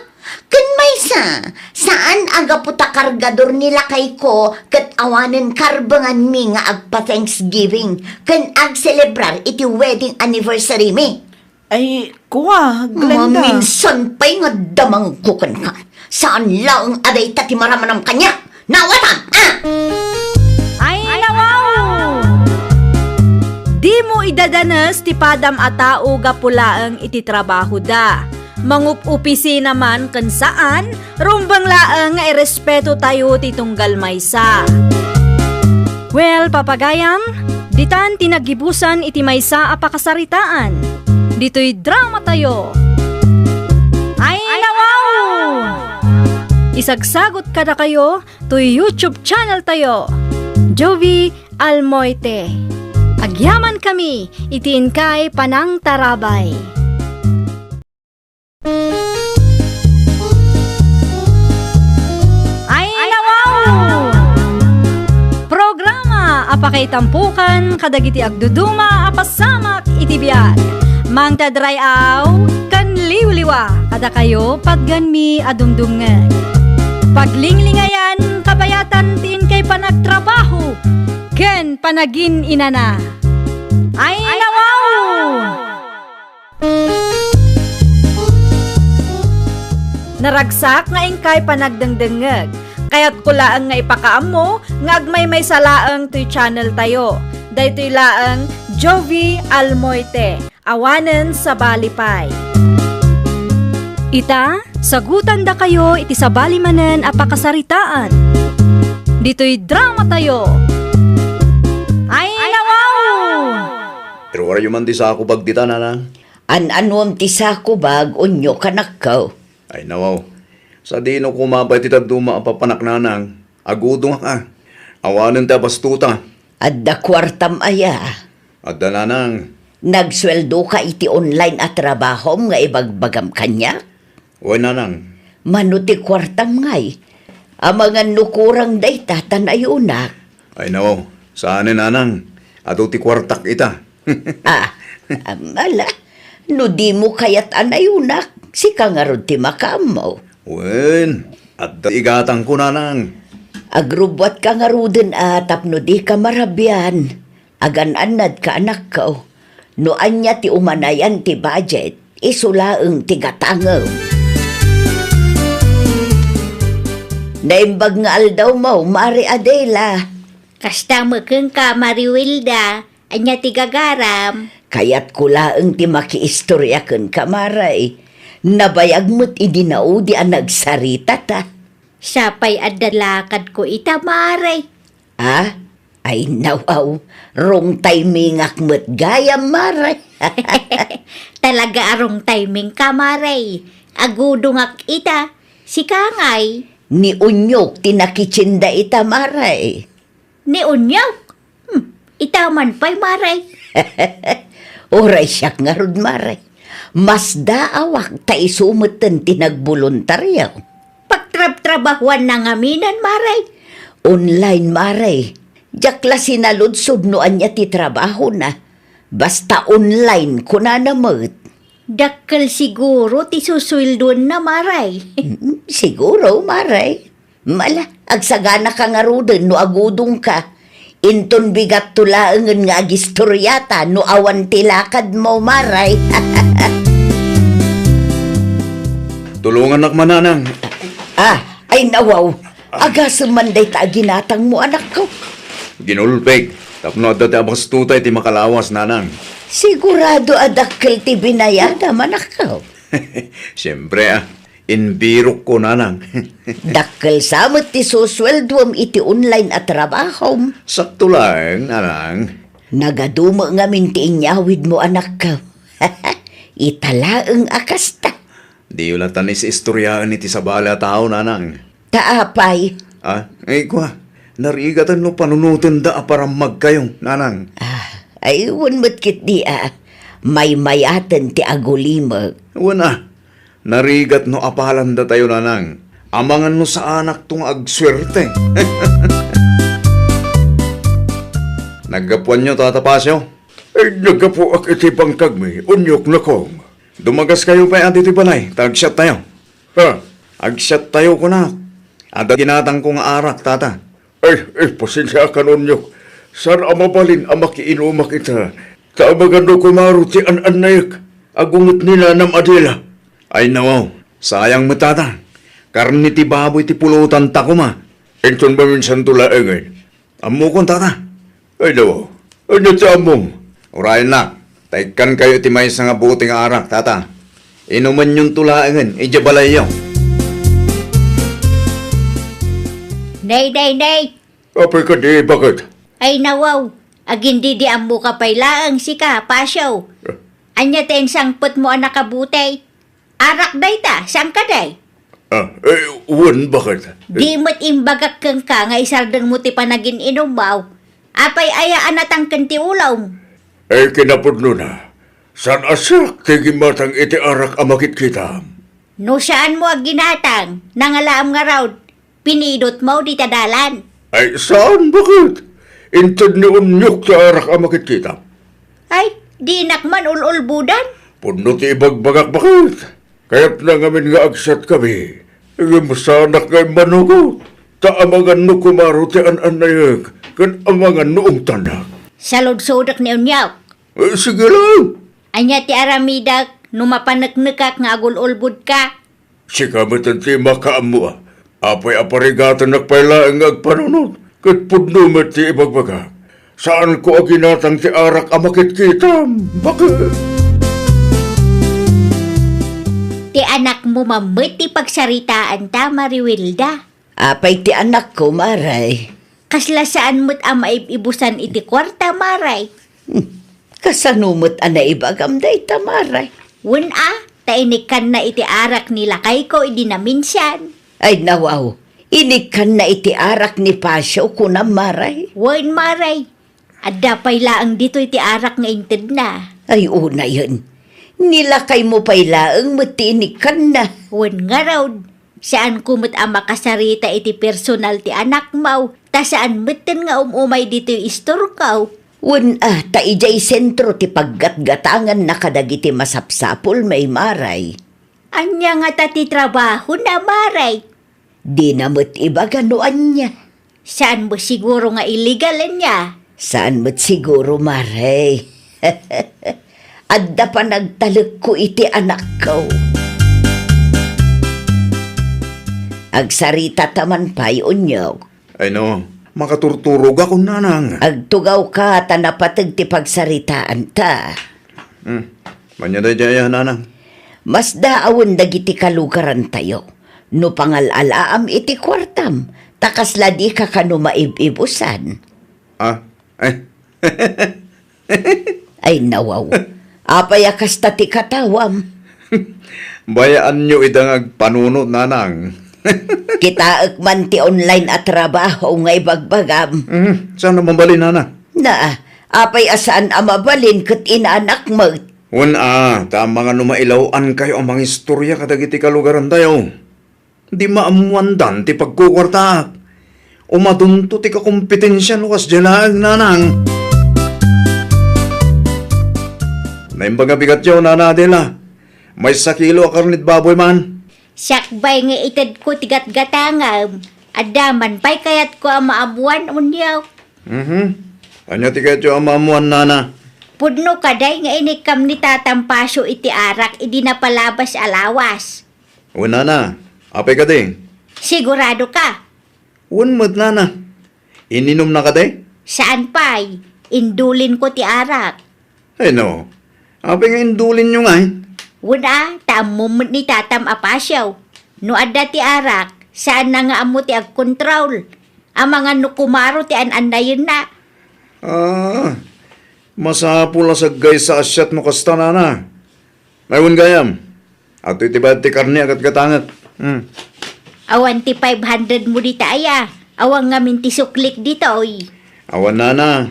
Ken maysa, saan a gapu ta kargador ni lakayko ket awanen karbenganmi nga agpa-Thanksgiving ken agselebrar iti wedding anniversary mi. Ay, kua, Glenda. Maminsan pay nga damangko kenka. Saan laeng a dayta ti maramanam kaniak. Nawatam, ah! Ay, nawaw! Dimo idadanes ti padam a tao gapu laeng iti trabahoda. Mangup-opisina man ken saan, rumbeng laeng nga irespetotayo ti tunggal maysa. Well, papagayam, ditan ti naggibusan iti maysa a pakasaritaan. Ditoy dramatayo. Ay, nawaw! Isagsagut kadakayo toy YouTube channel tayo, Jovie Almoite. Agyamankami iti inkay panangtarabay. Ayna wow! Programa a pakaitampokan kadagiti agduduma a pasamak iti biag. Mangted ray-aw ken liwliwa kadakayo patganmi a dumdumngeg. Paglinglingayan, kabayatan ti inkay panagtrabaho ken panagin-inana. Ayna wow! Naragsak nga inkay panagdengdengngeg. Kayatko laeng nga ipakaammo nga agmaymaysa laeng toy channel tayo. Daytoy laeng Jovie Almoite, awanen sabali pay. Ita, sagutandakayo iti sabali manen a pakasaritaan. Ditoy drama tayo. Ayna wow! Iruaryo man ti sakubag dita, nanang. An-anuem ti sakubag, Onyok, anakko? Ayna wow. Sadino koma pay ti dadduma a papanak, nanang. Agudongak a. Awanen ti abastuta. Adda kuartam aya? Adda, nanang. Nagsueldoka iti online a trabahom nga ibagbagam kaniak? Wen, nanang. Mano ti kuartam ngay? Amangan no kurang dayta ta nayunak. Ayna wow, saanen, nanang. Adu ti kuartak ita. Ah, am, ala, no dimo kayat a nayunak, sika ngarud ti makaammo. Wen, adda igatangko, nanang. Agrubbuatka ngaruden a tapno dika marabian. Agan-annadka, anakko. No ania ti umanayan ti budget, isu laeng ti gatangem. Naimbag nga aldawmo, Mare Adela. Kasta met kenka, Mare Wilda. Ania ti gagaram? Kayatko laeng ti makiistoria kenka, Mare. Nabayag met idi naudi a nagsaritata. Sapay adda lakadko ita, Mare. Ah? Ay, nawaw. Wrong timingak met gayam, Mare. Talaga a wrong timingka, Mare. Agudongak ita. Sika ngay? Ni Onyok ti nakitienda ita, Mare. Ni Onyok? Hmm, ita man pay, Mare. Uray siak ngarud, Mare. Masdaawak ta isu metten ti nagboluntario. Pagtrabtrabahuanna ngamin, Mare? Online, Mare. Diak la sinaludsod no ania ti trabahona. Basta online, kunana met. Dakkel siguro ti susueldoenna, Mare. Mm, siguro, Mare. Ala, agsaganaka ngaruden no agudongka. Inton bigatto laengen nga agistoriata no awan ti lakadmo, Mare. Tulongannak man, nanang. Ah, ay nawaw. Agasem man dayta a ginatangmo, anakko. Ginulpig, tapno adda ti abastuta iti makalawas, nanang. Sigurado a dakkel ti binayadam, anakko. Siempre, ah. Imbirokko, nanang. Dakkel sa met ti susueldoem iti online a trabahom. Sakto laeng, nanang. Nagadu met ngamin ti inyawidmo, anakko. Ita laeng a kasta. Diyo latta isistoriaen iti sabali a tao, nanang. Ta apay? Ah, ay, kua, narigaten no panunotenda a parammagkayo, nanang. Ah, ay, wen met ketdi a. Maymayaten ti agulimek. Wen a, narigat no apalandatayo, nanang. Amangan no saanakto nga agsuerte. Naggapuanyo, Tata Pasio? Ay, naggapuak iti bangkagmi, Onyoknakong. Dumagaskayo pay adi ti balay, ta agsiattayo. Ha? Agsiattayo, kunak. Adda ginatangko nga arak, tata. Ay, ay, pasensiakan, Onyok. Saan a mabalin a makiinumak ita. Ta amangan no kumaro ti an-annayek. Agunget ni Nanam Adela. Ay, nawaw. Sayang met, tata. Karne ti baboy ti pulotanta koma. Inton maminsanto laengen. Ammokon, tata. Ay, nawaw. Ania ti ammom? Urayennak, ta ikkankayo iti maysa nga bote nga arak, tata. Inumenyonto laengen idiay balayyo. Nay, nay, nay! Apay kadi, baket? Ay, nawaw. Agindidi ammoka pay laeng sika, Pasio. Eh. Ania ti insangpetmo a nakabote? Arak dayta, saan kadi? Ah, eh, wen, baket? Di met imbagak kenka nga isardengmo ti panagin-inummo. Apay aya a natangken ti ulom? Eh, kinapudnona, saan a siak ti gimmatang iti arak a makitkitam. No saanmo a ginatang, nangalaam ngarud, pinidotmo dita dalan. Ay, saan, baket? Inted ni Onyok ti arak a makitkitam. Ay, dinak man ul-ulbodan? Pudno ti ibagbagak, baket. Kayatna ngamin nga agsatkami. Ngem saanak nga immanugot. Ta amangan no kumaro ti an-annayek, ken amangan no ungtanak. Saludsodek ni Onyok. Eh, sige lang. Ania ti aramidek no mapaneknekak nga agul-ulbodka? Sika met ti makaammo, a. Apay a parigatennak pay laeng nga agpanunot, ket pudno met ti ibagbagak. Saanko a ginatang ti arak a makitkitam. Baket? Ti anakmo man met ti pagsaritaanta, Mariwilda. Apay ti anakko, Maray? Kasla saan met a maib-ibusan iti kuarta, Maray. Hmm. Kasano met a naibagam dayta, Maray? Wen a, ta inikkanna iti arak ni lakayko idi naminsan. Ay, nawaw. Inikkanna iti arak ni Pasio, kunam, Maray? Wen, Maray. Adda pay laeng ditoy ti arak nga intedna. Ay, unayen. Ni lakaymo pay laeng met ti inikkanna. Wen ngarud, saanko met a makasarita iti personal ti anakmo, ta saan metten nga um-umay ditoy istorko. Wen a, ta idiay sentro ti paggatgatanganna kadagiti masapsapulmi, Maray. Ania ngata ti trabahona, Maray? Dina met ibaga no ania. Saan met siguro nga illegal ania? Saan met siguro, Maray. Adda panagtalekko iti anakko. Agsaritata man pay, Onyok. Ay no, makaturturogakon, Nanang. Agtugawka ta napateg ti pagsaritaanta. Hmm. Ania daydiay, Nanang? Masdaawen dagiti kalugarantayo no pangal-alaam iti kuartam, ta kasla dika kano maib-ibusan. Ah, ay. Ay, nawaw. Apay a kasta ti katawam? Bayaanyo ida nga agpanunot, Nanang. Kitaek man ti online a trabaho nga ibagbagam. Mhm. Saan a mabalin, Nana? Na, apay a saan a mabalin ket inaanak met? Wen a, ta amangan no mailaw-ankayo a mangistoria kadagiti kalugarantayo. Di maammoandan ti pagkukuartaak. Umadunto ti kakompetensia no kasdiay laeng, Nanang. Naimbag a bigatyo, Nana Adela. Maysa kilo a karned baboy man. Sakbay nga itedko ti gatgatangam, adda man pay kayatko a maammoan, Onyok. Mhm. Ania ti kayatyo a maammoan, Nana? Pudno kadi nga inikkam ni Tatam Pasio iti arak idi napalabas a lawas? Wen, Nana. Apay kadi? Sigurado ka? Wen met, Nana. Ininumna kadi? Saan pay. Indulinko ti arak. Ay no. Apay nga indulinyo ngay? Wen a, ta ammom met ni Tatam a Pasio. No adda ti arak, saanna nga ammo ti agkontrol. Amangan no kumaro ti an-annayenna. Ah, masapul a saggaysa a siak no kasta, Nana. Ay, wen gayam. Adtoy ti bayad ti karne a gatgatangek. Hmm. Awan ti five hundred mo dita aya. Awan ngamin ti suklik ditoy. Awan, Nana.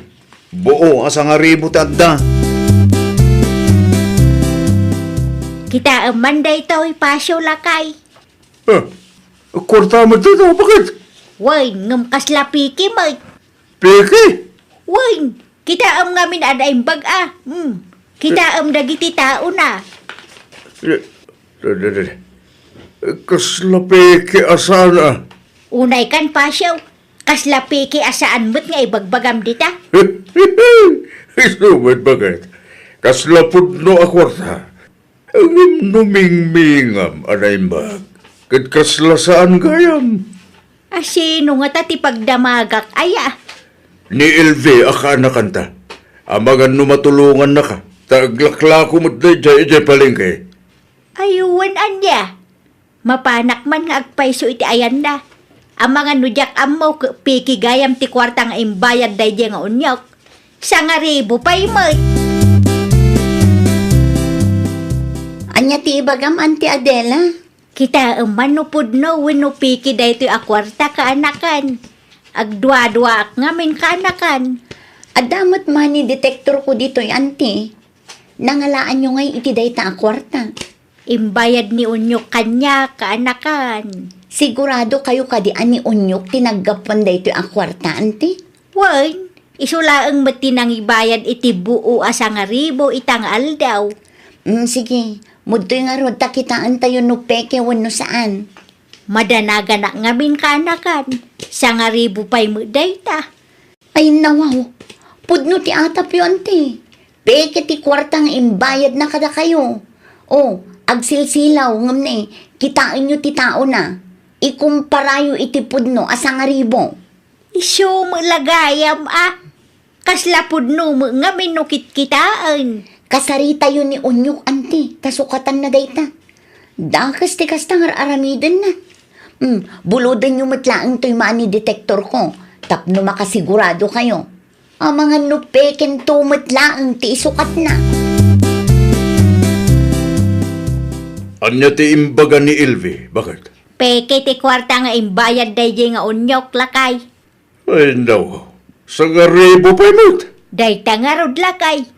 Buo a sangaribu ti adda. Kitaem man daytoy, Pasio, lakay. Eh, kuarta met dayta, baket? Wen, ngem kasla peke met. Peke? Wen, kitaem ngamin a naimbag a. Hmm. Kitaem dagiti taona. Eh, eh, eh, eh. Kasla peke a saan a. Unay kan, Pasio. Kasla peke a saan met nga ibagbagam dita. Isu met, baket. Kasla pudno a kuarta. Ngem no mingmingam a naimbag, ket kasla saan gayam. A sino ngata ti pagdamagak aya? Ni Elvi a kaanakanta. Amangan no matulongannaka, ta aglaklako met daydiay idiay palengke. Ay, wen ania? Mapanak man nga agpayso iti ayanna. Amangan no diak ammo, ket peke gayam ti kuarta nga imbayad daydiay nga onyok. Sangaribu pay met. Ania ti ibagam, Auntie Adela? Kitaem man no pudno wenno peke daytoy a kuarta, kaanakan. Agduaduaak ngamin, kaanakan. Adda met money detector ko ditoy, anti. Nangalaanyo ngay iti dayta a kuarta? Imbayad ni Onyok kaniak, kaanakan. Sigurado kayo kadi a ni Onyok ti naggapuan daytoy a kuarta, anti? Wen, isu laeng met ti nangibayad iti buo a sangaribu ita nga aldaw. Mm, sige, mudtoy ngarud ta kitaentayo no peke wenno saan. Madanaganak ngamin, kaanakan. Sangaribu pay met dayta. Ay, nawaw. Pudno ti atapyo, anti. Peke ti kuarta nga imbayadna kadakayo. O, agsilsilaw, ngem ne, kitaenyo ti taona. Ikumparayo iti pudno a sangaribu. Isu met la gayam a. Kasla pudno met ngamin no kitkitaen. Kasaritayo ni Onyok, anti, ta sukatanna dayta. Dakes ti kasta nga ar-aramidenna. Hmm, bulodenyo met laeng toy money detector ko, tapno makasigurado kayo. Amangan no pekento met laeng ti isukatna. Ania ti imbaga ni Elvi? Bakit? Peke ti kuarta nga imbayad daydi nga Onyok, lakay. Ay, naw. Sangaribu pay met. Dayta ngarud, lakay.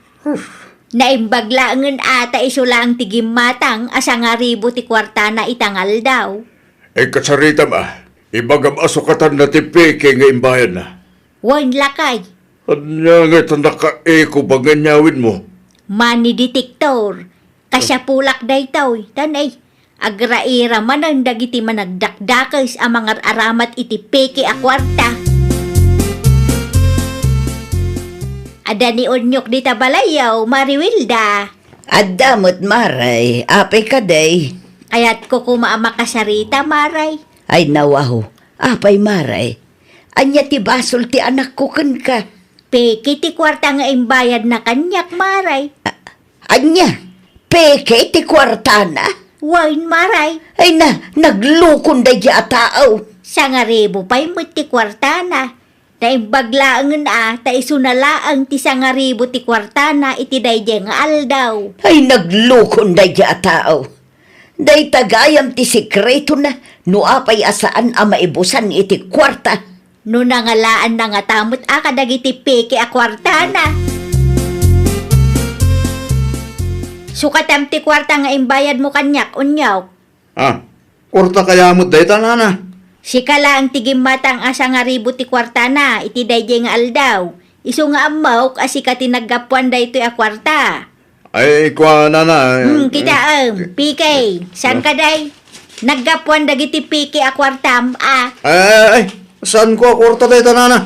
Naimbag laengen a ta isu laeng ti gimmatang a sangaribu ti kuartana ita nga aldaw. Ay, kasaritam a, ibagam a sukatanna ti peke nga imbayadna. Wen, lakay. Ania ngay ta nakaeko ba nga inyawidmo? Money detector. Kasiapulak daytoy, tan ay, agraira manen dagiti managdakdakes a mangar-aramat iti peke a kuarta. Adda ni Onyok dita balayyo, Mari Wilda. Adda met, Maray. Apay kadi? Kayatko koma a makasarita, Maray. Ay, nawaw. Apay, Maray? Ania ti basol ti anakko kenka? Peke ti kuarta nga imbayadna kaniak, Maray. A-, ania? Peke ti kuartana? Wen, Maray. Ay na, naglukon daydi a tao. Sangaribu pay met ti kuartana. Naimbag laengen a, ta isuna laeng ti sangaribu ti kuartana iti daydi nga aldaw. Ay, naglukon daydi a tao. Dayta gayam ti sekretona, no apay a saan a maibusan iti kuarta. No nangalaanna ngata met a kadagiti peke a kuartana. Sukatam ti kuarta nga imbayadmo kaniak, Onyok. Ah, kuarta kaya met dayta, nana? Sika laeng ti gimmatang a sangaribu ti kuartana iti daydi nga aldaw. Isu nga ammok a sika ti naggapuan daytoy a kuarta. Ay, kuana na, eh. Hmm, kitaem, P K, saan ka, day? Naggapuan dagiti P K a kuartam, a. Ay, ay, ay, saan ko a kuarta dayta, nana?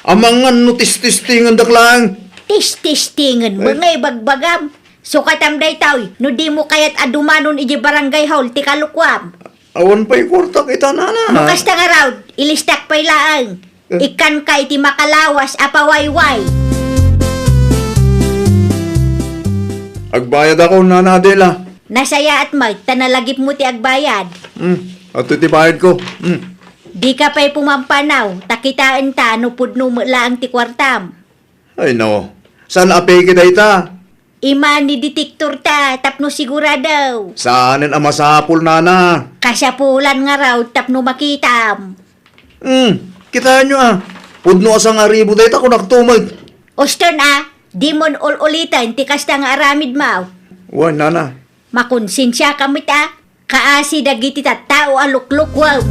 Amangan no tististingendak laeng. Tististingenmo nga ibagbagam. Sukatam daytoy, no dimo kayat a dumanon idiay barangay hall ti kalukuam. Awan pay kuartak ita, nana. No kasta ngarud, ilistak pay laeng. Eh. Ikkanka iti makalawas a pawayway. Agbayadakon, Nana Adela. Nasayaat met, ta nalagipmo ti agbayad. Hmm, adtoy ti bayadko. Hmm. Dika pay pumampanaw, ta kitaenta no pudno met laeng ti kuartam. Ay, no. Saan a peke dayta? Imani detector ta tapno sigurado. Saanen a masapul, nana? Kasapulan ngarud tapno makitam. Hmm, kitaenyo a. Pudno a sangaribu dayta, kunak tumet. Uston a, dimon ul-uliten ti kasta nga aramidmo. Wen, nana. Makonsensiaka met a. Kaasi dagiti tattao a luklukuem.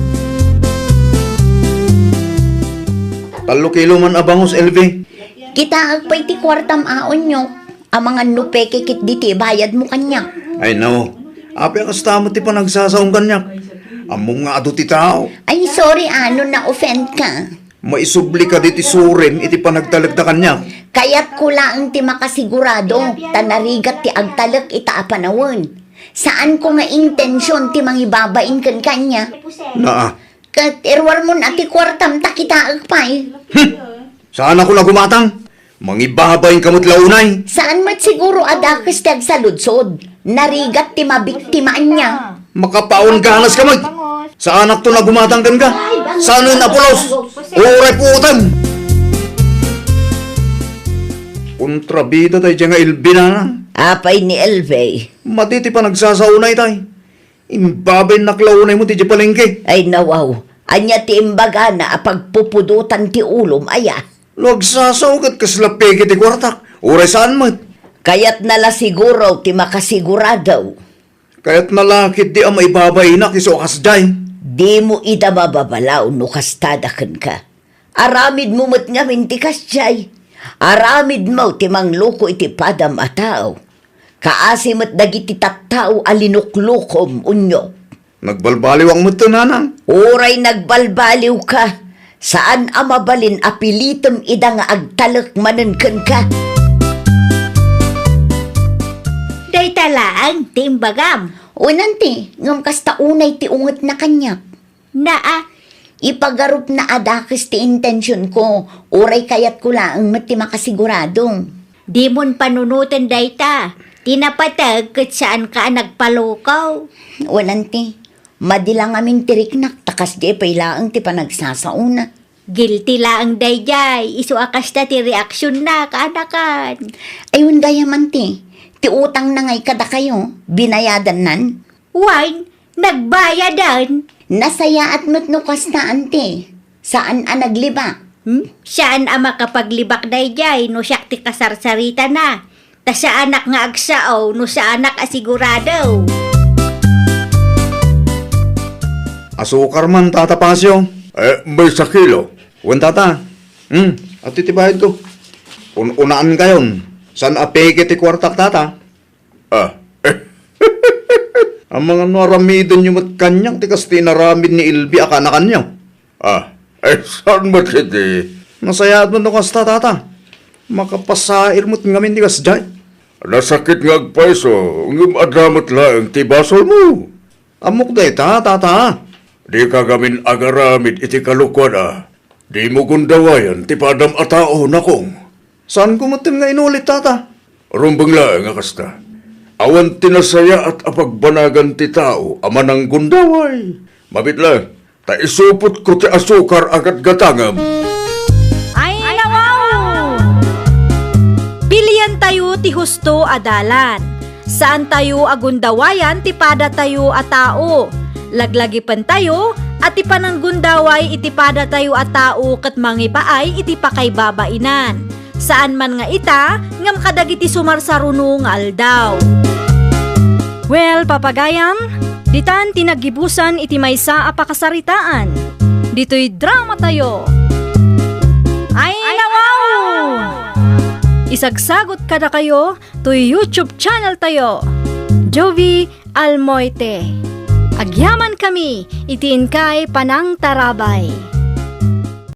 Tallo kilo man a bangus, Elvi. Kitaek pay ti kuartam a, Onyok. Amangan no peke ketdi ti ibayadmo kaniak. Ay, no. Apay a kasta met ti panagsasaom kaniak? Ammom nga adu ti tao. Ay, sorry a no na-offend ka. Maisubli kadi ti surim iti panagtalekda kaniak? Kayatko laeng ti makasigurado, ta narigat ti agtalek ita a panawen. Saanko nga intension ti mangibabain ken kaniak. Naa. Ket iruarmon a ti kuartam ta kitaek pay. Hmm! Saanakon a gumatang? Mangibabainka met la unay. Saan met siguro a dakes ti agsaludsod. Narigat ti mabiktima ania. Makapaon ganaska met. Saanakton a gumatang kenka. Saanen a pulos. Uray puotem. Kontrabida daydiay nga Elvi, nana. Apay ni Elvi? Madi ti panagsasaona itay. Imbabainnak la unay met idiay palengke. Ay, nawaw. Ania ti imbagana a pagpupudotan ti ulom, aya? No agsasao ket kasla peke ti kuartak, uray saan met. Kayatna la siguro ti makasigurado. Kayatna la ketdi a maibabainak isu a kasdiay. Dimo ida mababalaw no kastada kenka. Aramidmo met ngamin ti kasdiay. Aramidmo ti mangloko iti padam a tao. Kaasi met dagiti tattao a linuklokom, unyo. Nagbalbaliwak met, nanang. Uray nagbalbaliwka, saan a mabalin a pilitem ida nga agtalek manen kenka. Dayta laeng ti imbagam. Wen, anti, ngem kasta unay ti ungetna kaniak. Naa, ipagarupna a dakes ti intensionko, uray kayatko laeng met ti makasigurado. Dimon panunoten dayta. Ti napateg ket saanka a nagpaloko. Wen, anti, madi la ngamin ti riknak ta kasdiay pay laeng ti panagsasaona. Guilty laeng daydiay, isu a kasta ti reaksionnak, anakan. Ay, wen gayam, anti, ti utangna ngay kadakayo, binayadannan? Wen, nagbayadan. Nasayaat met no kasta, anti. Saan a naglibak. Hmm? Saan a makapaglibak daydiay no siak ti kasarsaritana. Ta saanak nga agsao no saanak a sigurado. Asukar man, Tata Pasio. Eh, maysa kilo. Wen, Tata. Hmm, ati ti bayadko. Un-, unaan kayon. Saan a peke ti kuartak, Tata? Ah. Amangan no aramidenyo met kaniak ti kas ti inaramid ni Elvi a kaanakanyo. Ah, eh, saan met iti? Nasayaat met no kasta, Tata. Makapasair met ngamin ti kasdiay. Nasakit nga agpayso, ngem adda met laeng ti basolmo. Ammok dayta, Tata. Dika ngamin agaramid iti kalokuan a. Dimo gundawayan ti padam a tao, nakong. Saanko metten nga inulit, Tata. Rumbeng laeng a kasta. Awan ti nasayaat a pagbanagan ti tao a mananggundaway. Mabit la, ta isupotko ti asukar a gatgatangam. Ay, nawaw! Pilientayo ti husto a dalan. Saantayo a gundawayan ti padatayo a tao. Laglagipentayo a ti pananggundaway iti padatayo a tao ket mangipaay iti pakaibabainan. Saan man nga ita, ngem kadagiti sumarsaruno nga aldaw. Well, papagayam, ditan ti naggibusan iti maysa a pakasaritaan. Ditoy dramatayo. Ay, nawaw! Isagsagot kadakayo toy YouTube channel tayo, Jovie Almoite. Agyaman kami iti inkay panangtarabay.